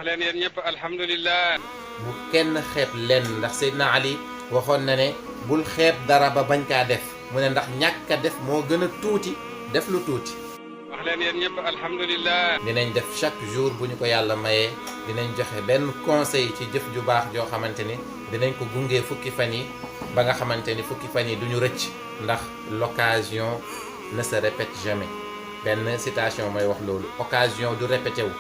leen yéen ñëpp alhamdulillah. bu kenn xeeb lenn ndax Seydina Ali waxoon na ne bul xeeb dara ba bañ kaa def mu ne ndax ñàkk a def moo gën a tuuti def lu tuuti. wax leen yéen ñëpp alhamdulillah. dinañ def chaque jour bu ñu ko yàlla mayee dinañ joxe benn conseil ci jëf ju baax joo xamante ni dinañ ko gunge fukki fan yi ba nga xamante ni fukki fan yi duñu rëcc ndax l'occasion ne se répète jamais. benn citation mooy wax loolu occasion du répété wu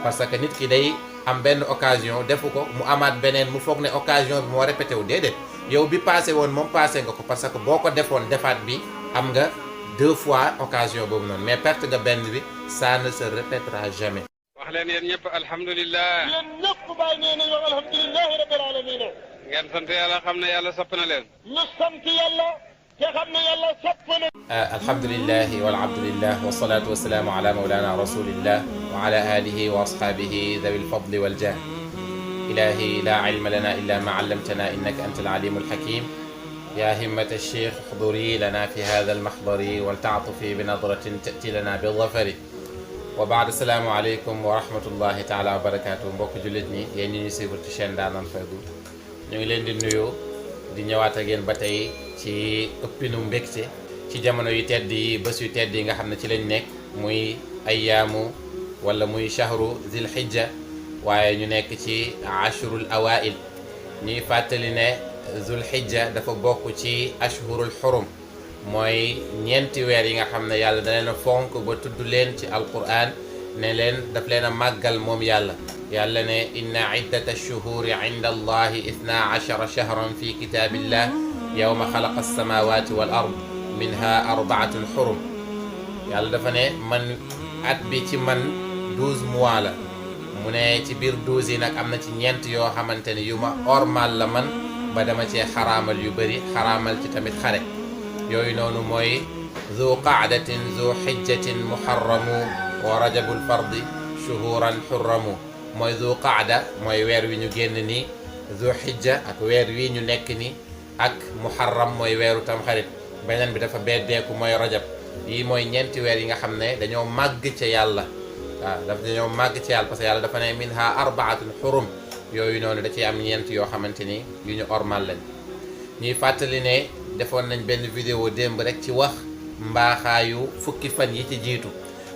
parce que nit ki day am benn occasion defu ko mu amaat beneen mu foog ne occasion bi moo répété wu déedéet yow bi passé woon moom passé nga ko parce que boo ko defoon defaat bi am nga 2 fois occasion boobu noonu mais perte nga benn bi ça ne se répétera jamais. wax leen yéen ñëpp alhamdulillah. yéen ñëpp bàyyi nee nañu wax alhamdulilahi rabbil alamin. ngeen sant yàlla xam ne yàlla sopp na leen. ñu sant yàlla te xam ne yàlla sopp na. alhamdulilahi walhamdulillah wasalaatu wasalaamu ala mawlana rasulillah wa ala alihi wa ashabihi dawi lfadli waljah. ilahi la ilma lana illa ma allamtana innaka anta alalimu alhakim. يا همة الشيخ احضري لنا في هذا المحضر ولتعطفي بنظرة تأتي لنا بالظفر وبعد السلام عليكم ورحمة الله تعالى وبركاته mbokk jullit ñi yéen ñi ñu suivre ci chaîne Ndaanaan Faydu ñu ngi leen di nuyu di ñëwaat ak yéen ba tey ci ëppinu mbégte ci jamono yu tedd yi bés yu tedd yi nga xam ne ci lañ nekk muy ayyaamu wala muy shahru zil hijja waaye ñu nekk ci ashrul awail ñuy fàttali ne zul hijja dafa bokk ci ashhurul xurum mooy ñeenti weer yi nga xam ne yàlla da leen a fonk ba tudd leen ci alquran ne leen daf leen a màggal moom yàlla yàlla ne inna iddata shuhuri inda allahi 12 shahran fi kitabillah yawma xalaqa alsamawati wal ard minha 4 xurum yàlla dafa ne man at bi ci man 12 mois la mu ne ci biir 12 yi nag am na ci ñeent yoo xamante ne yu ma ormal la man ba dama cee xaraamal yu bëri xaraamal ci tamit xare yooyu noonu mooy zu qaadatin zu xijjatin muharramu wa rajabul fardi shuhuran xurramu mooy zu qaada mooy weer wi ñu génn nii zu xijja ak weer wi ñu nekk ni ak muharram mooy weeru tamxarit beneen bi dafa beddeeku mooy rajab yii mooy ñeenti weer yi nga xam ne dañoo màgg ca yàlla waaw dañoo màgg ca yàlla parce que yàlla dafa ne minha 4 xurum yooyu noonu da ciy am ñeent yoo xamante ni yu ñu ormal lañ ñuy fàttali ne defoon nañ benn vidéo démb rek ci wax mbaaxaayu fukki fan yi ci jiitu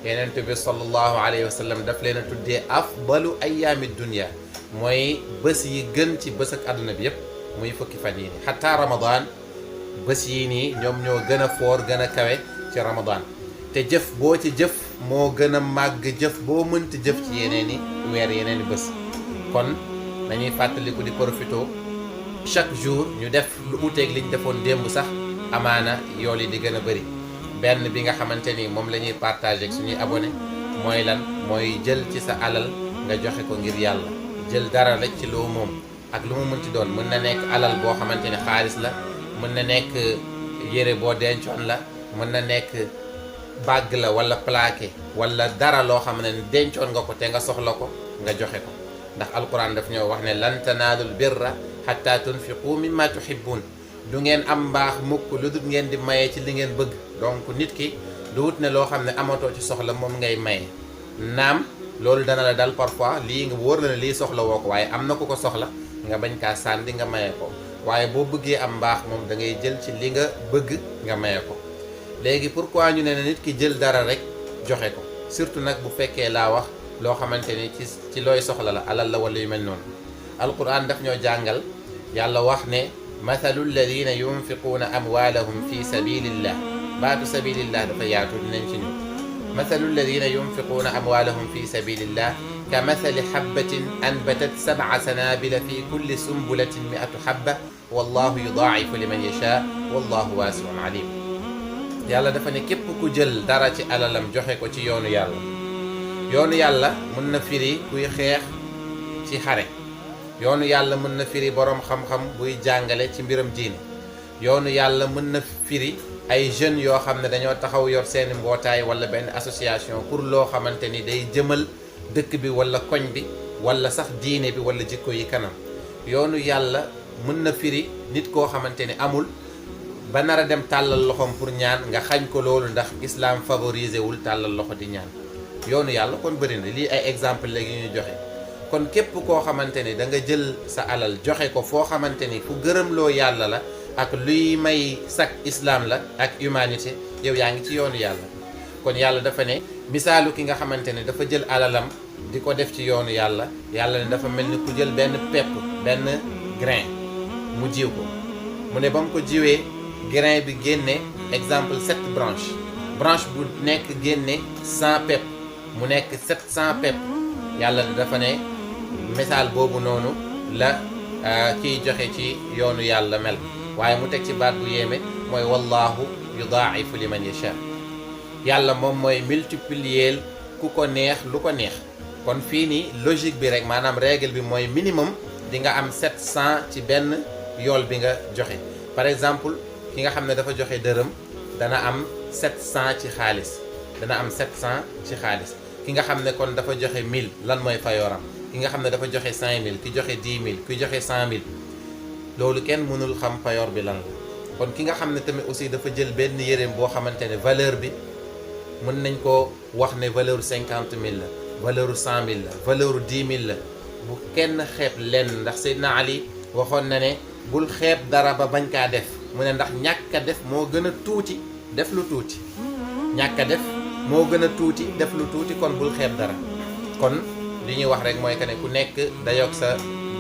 Yonent bi sallallahu alayhi wa sallam daf leen a tuddee afdalu ayaami dunia mooy bés yi gën ci bés ak àdduna bi yépp muy fukki fan yi nii xataa Ramadan bés yi nii ñoom ñoo gën a foor gën a kawe ci Ramadan te jëf boo ci jëf moo gën a màgg jëf boo mënti jëf ci yeneeni weer yeneeni bés kon nañuy fàttaliku di profito chaque jour ñu def lu uteeg liñ defoon démb sax amaana yool yi di gën a bëri benn bi nga xamante ni moom la ñuy partagé ak suñuy abonné mooy lan mooy jël ci sa alal nga joxe ko ngir yàlla jël dara rek ci loo moom ak lu mu mënti doon mën na nekk alal boo xamante ni xaalis la mën na nekk yére boo dencoon la mën na nekk bague la wala plaqué wala dara loo xam ne dencoon nga ko te nga soxla ko nga joxe ko ndax alquran daf ñoo wax ne lan tanaalul birra hatta tunfiqu mimma tuhibbun du ngeen am mbaax mukk lu dul ngeen di maye ci li ngeen bëgg donc nit ki du wut ne loo xam ne amatoo ci soxla moom ngay maye naam loolu dana la dal parfois lii nga wóor la ne lii soxla woo ko waaye am na ku ko soxla nga bañ kaa sànni nga maye ko waaye boo bëggee am mbaax moom da ngay jël ci li nga bëgg nga maye ko léegi pourquoi ñu ne nit ki jël dara rek joxe ko surtout nag bu fekkee laa wax loo xamante ni ci looy soxla la alal la wala yu mel noonu alquran daf ñoo jàngal yàlla wax ne mathalu alladina yunfiquuna amwaalahum fi sabilillah baatu sabilillah dafa yaatu dinañ ci ñëw mathalu alladina yunfiquuna amwaalahum fi sabilillah ka mathali habbatin anbatat 7 sanabila fi kulli sumbulatin 100 habba wallahu yudaa'ifu liman yashaa wallahu waasi'un alim yàlla dafa ne képp ku jël dara ci alalam joxe ko ci yoonu yàlla mën na firi kuy xeex ci xare yoonu yàlla mën na firi boroom xam-xam buy jàngale ci mbiram diine yoonu yàlla mën na firi ay jeunes yoo xam ne dañoo taxaw yor seeni mbootaay wala benn association pour loo xamante ni day jëmal dëkk bi wala koñ bi wala sax diine bi wala jikko yi kanam yoonu yàlla mën na firi nit koo xamante ni amul ba nar a dem tàllal loxoom pour ñaan nga xañ ko loolu ndax islam favorisé wul tàllal loxo di ñaan yoonu yàlla kon bëri na lii ay exemple léegi ñuy joxe kon képp koo xamante ni da nga jël sa alal joxe ko foo xamante ni fu gërëmloo yàlla la ak luy may sak islam la ak humanité yow yaa ngi ci yoonu yàlla. kon yàlla dafa ne misaalu ki nga xamante ne dafa jël alalam di ko def ci yoonu yàlla yàlla ne dafa mel ni ku jël benn pepp benn grain mu jiw ko mu ne ba mu ko jiwee grain bi génne exemple 7 branche bu nekk génne 100 pepp mu nekk 700 pepp yàlla dafa ne misaal boobu noonu la kiy joxe ci yoonu yàlla mel waaye mu teg ci baat bu yéeme mooy wallahu yudaa'ifu liman yasha yàlla moom mooy multiplier ku ko neex lu ko neex. kon fii nii logique bi rek maanaam règle bi mooy minimum di nga am 700 ci benn yool bi nga joxe par exemple ki nga xam ne dafa joxe dërëm dana am 700 ci xaalis dana am 700 ci xaalis ki nga xam ne kon dafa joxe 1000 lan mooy fayooram ki nga xam ne dafa joxe 5000 ki joxe 10 000 ki joxe 100 000 loolu kenn mënul xam fayoor bi lan la. kon ki nga xam ne tamit aussi dafa jël benn yéreem boo xamante ne valeur bi mën nañ ko wax ne valeur 50 000 la valeur 100 000 la valeur 10 000 la bu kenn xeeb lenn ndax Seydina Ali waxoon na ne bul xeeb dara ba bañ kaa def mu ne ndax ñàkk a def moo gën a tuuti def lu tuuti ñàkk a def moo gën a tuuti def lu tuuti kon bul xeeb dara. kon li ñuy wax rek mooy que ne ku nekk dayoog sa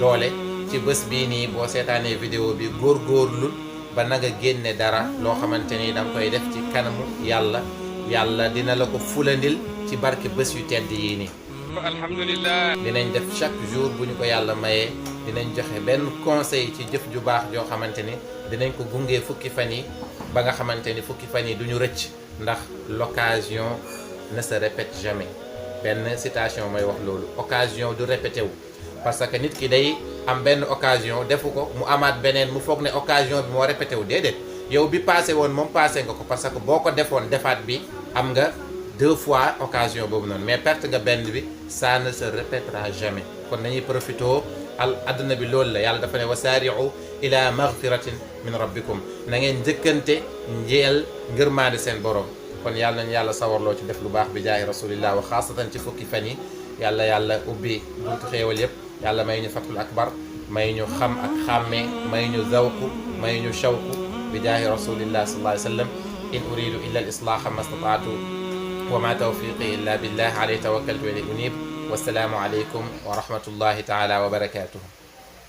doole ci bés bii nii boo seetaanee vidéo bi góorgóorlu ba na nga génne dara loo xamante ni da nga koy def ci kanamu yàlla dina la ko fulandil ci barke bés yu tedd yii nii. alhamdulillah. dinañ def chaque jour bu ñu ko yàlla mayee dinañ joxe benn conseil ci jëf ju baax joo xamante ni dinañ ko gungee fukki fan yi ba nga xamante ni fukki fan yi duñu rëcc ndax l'occasion ne se répète jamais. benn citation mooy wax loolu occasion du répété wu parce que nit ki day am benn occasion defu ko mu amaat beneen mu foog ne occasion bi moo répété wu déedéet yow bi passé woon moom passé nga ko parce que boo ko defoon defaat bi am nga 2 fois occasion boobu noonu mais perte nga benn bi ça ne se répétera jamais. kon nañuy profité adduna bi loolu la yàlla dafa ne wasaari'u ila maghfiratin min rabbikum na ngeen njëkkante njeel ngërmaande seen borom. kon yàlla nañu yàlla sawarloo ci def lu baax bi jaahi rasulillah wa xaasatan ci fukki fan yi yàlla ubbi buntu xéewal yëpp yàlla may ñu fatul akbar may ñu xam ak xàmmee may ñu zawku may ñu shawku bi jaahi rasulillah sallallahu alayhi wa sallam in uridu illa al islaha ma stataatu wa ma tawfiqi illa billah alayhi tawakkaltu wa ilayhi unib wassalaamu alaykum wa rahmatullahi taala wa barakatuhu